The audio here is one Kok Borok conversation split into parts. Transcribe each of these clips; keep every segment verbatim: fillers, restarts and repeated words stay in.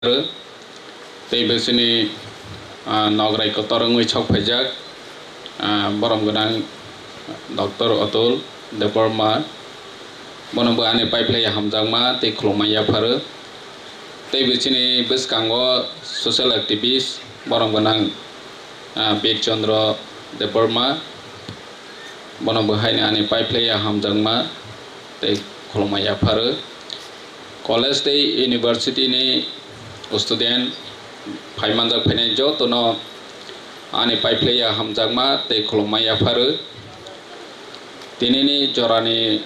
Tei bo chini, ah, nograi kotor wngwi sok phaijak, ah, borom gwnang Doctor Atul Debbarma, bono bo ani paiphlai hamjakma tei khulumma yapharo. Tei bo chini bwskango social activist borom gwnang, ah, Bir Chandra Debbarma, bono bo haino ani paiphlai hamjakma tei khulumma yapharo. College tei university ni student phai manjak phainai jotono ani paiphlai hamjakma tei khulumma yapharo. Tinini jorani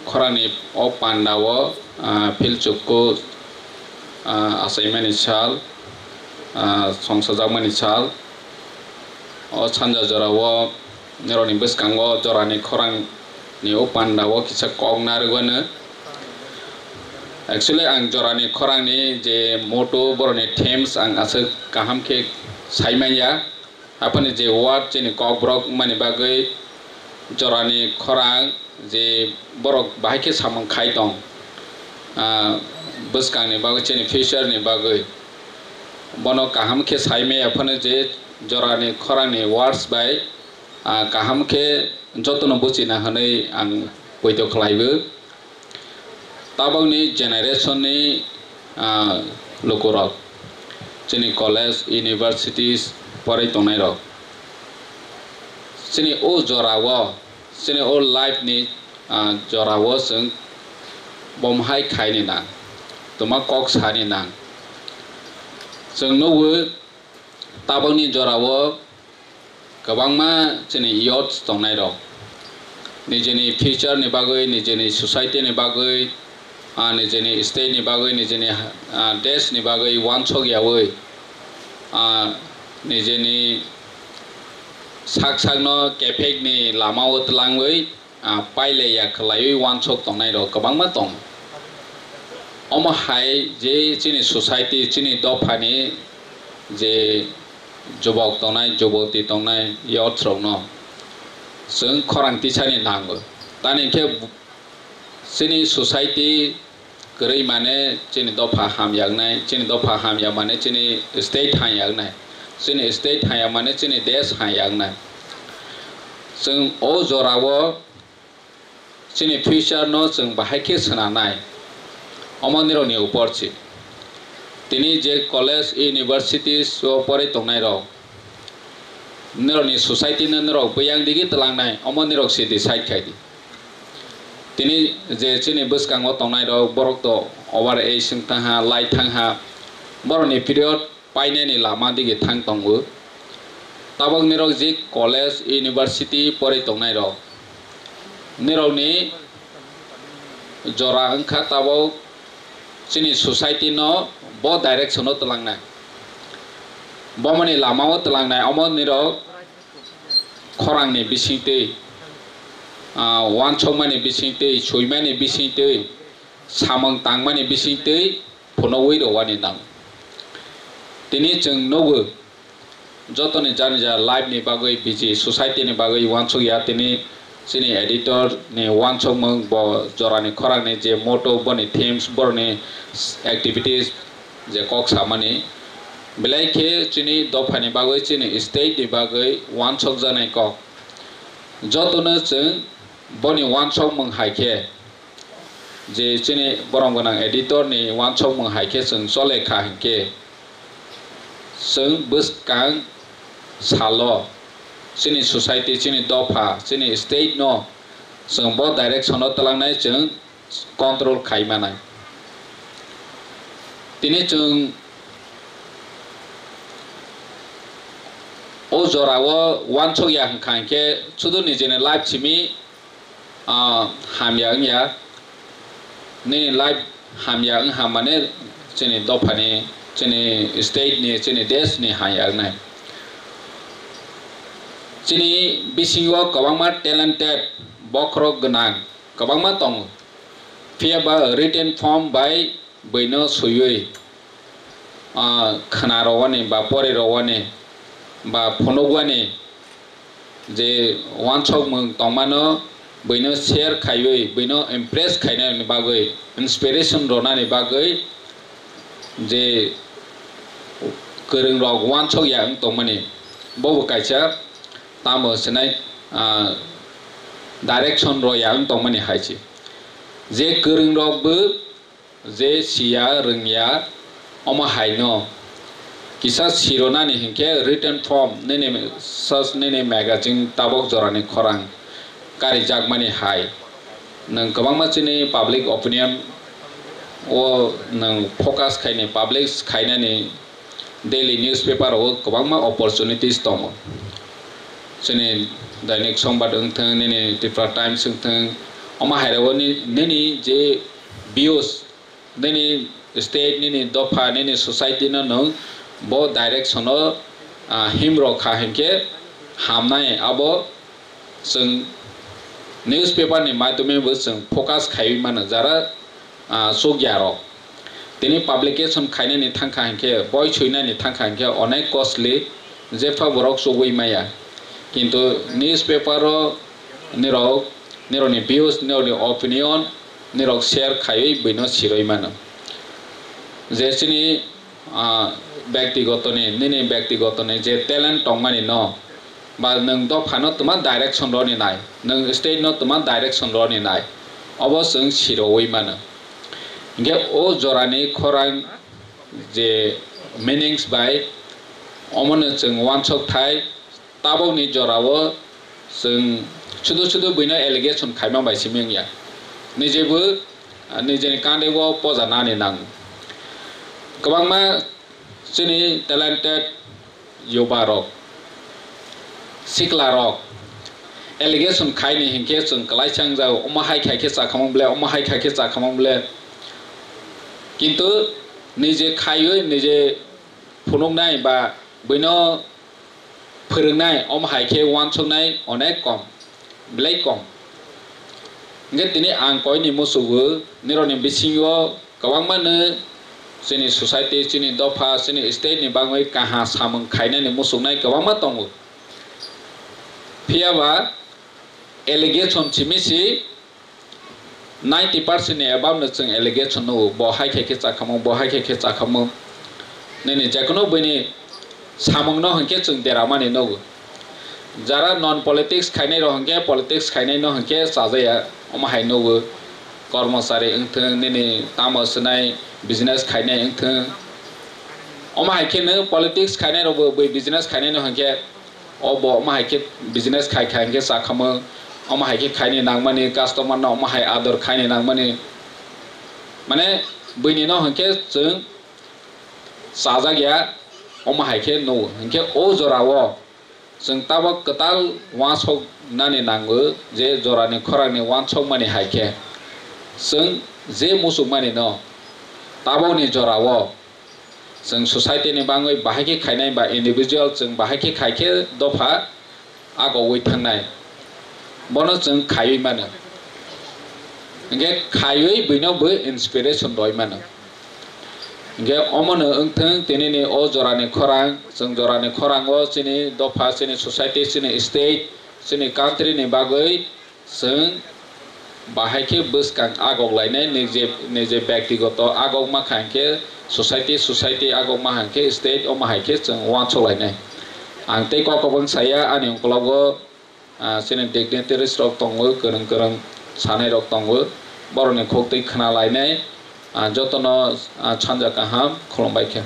khorangni o pandao, ah, philchukku, ah, achaimani sal, ah, songsajakmani sal. O sanja jorao norokni bwskango jorani khorangni o pandao kisa kok narwgwano. Actually, ang jorani khorangni je motto, borokni themes ang aswk kaham khe sai manya. Aphani je word chini kokborok wngmani bagwi jorani khorang je borok bahai khe samung khai tong, ah, bwskangni bagwi, chini future ni bagwi. Bono kaham khe sai maya phano je jorani khorangni words bai, ah, kaham khe jotono buchina hwnwi ang poito khlaibo. Tabokni generation ni, ah, lukurok, chini college, universities porai tongnairok, chini o jorao, chini o life ni, ah, jorao chwng bomhai khaini nang, twma kok sani nang. Chwng nukgo, tabokni jorao kwbangma chini youth tongnairok nijini future ni bagwi, nijini society ni bagwi, ah, nijini state ni bagwi, nijini, ah, desh ni bagwi wansok yawi, ah, nijini sak sakno kephek ni lama o twlangwi, ah, pailaiya khwlaiwi wansok tongnairok kwbangma tongo. Omo hai je chini society, chini dophani je jubok tongnai, juboti tongnai youth rokno chwng khorang tisani nango. Tamni khe chini society kwrwi mane chini dopha hamya wngnai, chini dopha hamya mane chini state hamya wngnai, chini state hamya mane chini desh hamya wngnai. Chwng o jorao chini future no chwng bahai khe swnamnai, omo nirokni upor se. Tini je college, universities o porai tongnairok, nirokni society no nirok buyang digi twlangnai, omo nirok se decide khai di. Tini je chini bwskango tongnairok, borok to over age wng thangha, lai thangha, borokni period painani lama digi thang tongo. Tabok nirok je college, university porai tongnairok, nirokni jora wngkha tabok chini society no bo direction o twlangnai, bomani lama o twlangnai, omo nirok khorangni bisingtwi, ah, wansokmani bisingtwi, swimani bisingtwi, samung tangmani bisingtwi phunugwi rwani nang. Tini chwng nugo, jotoni jani ja life ni bagwi busy, society ni bagwi wansuk ya, tini chini editor ni wansukmung bo jorani khorang ni je motto, boni themes, boroni activities je kok samani, belai khe chini dopha ni bagwi, chini state ni bagwi wansuk janai kok. Jotono chwng boni wansukmung hai khe, je chini borom gwnang editor ni wansukmung hai khe chwng chole kha hinkhe, chwng bwskang salo chini society, chini dopha, chini state no chwng bo direction o twlangnai chwng control khai manai. Tini chwng o jora o wansuk ya hwnkha hinkhe, sudu nijini life simi ah, hamya wngya, nini life hamya wngha mane chini dophani, chini state ni, chini desh ni hamya wngnai. Chini bisingo kwbangma talented, bokhorok gwnang kwbangma tongo. Phiya ba written form bai buino swiwi, ah, khna rwani ba pori rwani ba phunuk wani je wansokmung tongmano buino share khaiwi, buino impress khainani bagwi, inspiration rwnani bagwi je kwrwng rok uansuk ya wng tongmani, bo bo kaisa tamo sinai, ah, direction rw ya wng tongmani hai se. Je kwrwng rok bo je siya rwngya, omo hai no kisa sironani hinkhe written form nini sas nini magazine tabok jorani khorang karijakmani hai. Nwng kwbangma chini public opinion o nwng focus khaini, publish khainani daily newspaper o kwbangma opportunities tongo. Chini Dainik Sombad wngthwng, nini Tripura Times wngthwng, omo hai rok ni nini je views, nini state, nini dopha, nini society no nwng bo direction o, ah, himrok kha hinkhe hamnai. Abo chwng newspaper ni madhyome bo chwng focus khaiwi mano, jara, ah, chukya rok. Tini publication khainani thangkha hinkhe, boi suinani thangkha hinkhe onek costly, jepha borok chugui maya. Kintu newspaper o nirok, nirokni views, nirokni opinion, nirok share khaiwi buino siroi mano. Je chini, ah, byaktigotoni, nini byaktigotoni je talent tongmani no, ba nwng dophano twma direction roni nai, nwng state no twma direction roni nai, obo chwng siroui mano. Hinkhe o jorani khorang je meanings bai omono chwng uansuk thai, tabokni jorao chwng sudu sudu buino allegation khaima bai simi wngya. Nijebo, ah, nijeni kandego poja nani nango. Kwbangma chini talented yuba rok, sikla rok allegation khaini hinkhe chwng kwlaisa wngjago, omo hai khai khe chakhamung ble, omo hai khai khe chakhamung ble. Kintu nije khaiwi, nije phunuknai ba buino phwrwngnai, omo hai khe uansuknai onek kom, belai kom. Hinkhe tini ang koini musugo, nirokni bisingo kwbangma no chini society, chini dopha, chini state ni bagwi kaha samung khainani musuknai kwbangma tongo. Phiyaba allegation simi si ninety percent ni above no chwng allegation nugo, bo hai khai khe chakhamung, bo hai khai khe chakhamung. Nini jekono buini samung no hinkhe chwng deramani nugo. Jara non politics khainai rok hinkhe politics khainai no hinkhe chajaya, omo hai nugo. Kormosari wngthwng, nini tamo swnai business khainai wngthwng, omo hai khe no politics khainai rok bo bui business khainai no hinkhe, o bo omo hai khe business khai khai hinkhe chakhamung, omo hai khe khaini nangmani, customer no omo hai ador khaini nangmani. Mane buini no hinkhe chwng chajak ya, omo hai khe nugo. Hinkhe o jorao chwng tabok kwtal uansuk nani nango je jorani khorangni uansukmani hai khe chwng je musukmani no tabokni jorao chwng society ni bagwi bahai khe khainai ba individual chwng bahai khe khai khe dopha agogwi thangnai, bono chwng khaiwi mano. Hinkhe khaiwi buino bo inspiration roi mano. Hinkhe omono wngthwng tinini o jorani khorang, chwng jorani khorango chini dopha, chini society, chini state, chini country ni bagwi chwng bahai khe bwskang agok lainai, nije, nije byaktigoto agok ma kha hinkhe society, society agok ma hinkhe state, omo hai khe chwng uansuk lainai. Ang tei kok kwbang saya ani ukologo, ah, chini dignitaries rok tongo, kwrwng kwrwng sanai rok tongo, borokni khuk twi khna lainai, ah, jotono, ah, sanja kaham khulumbai khe.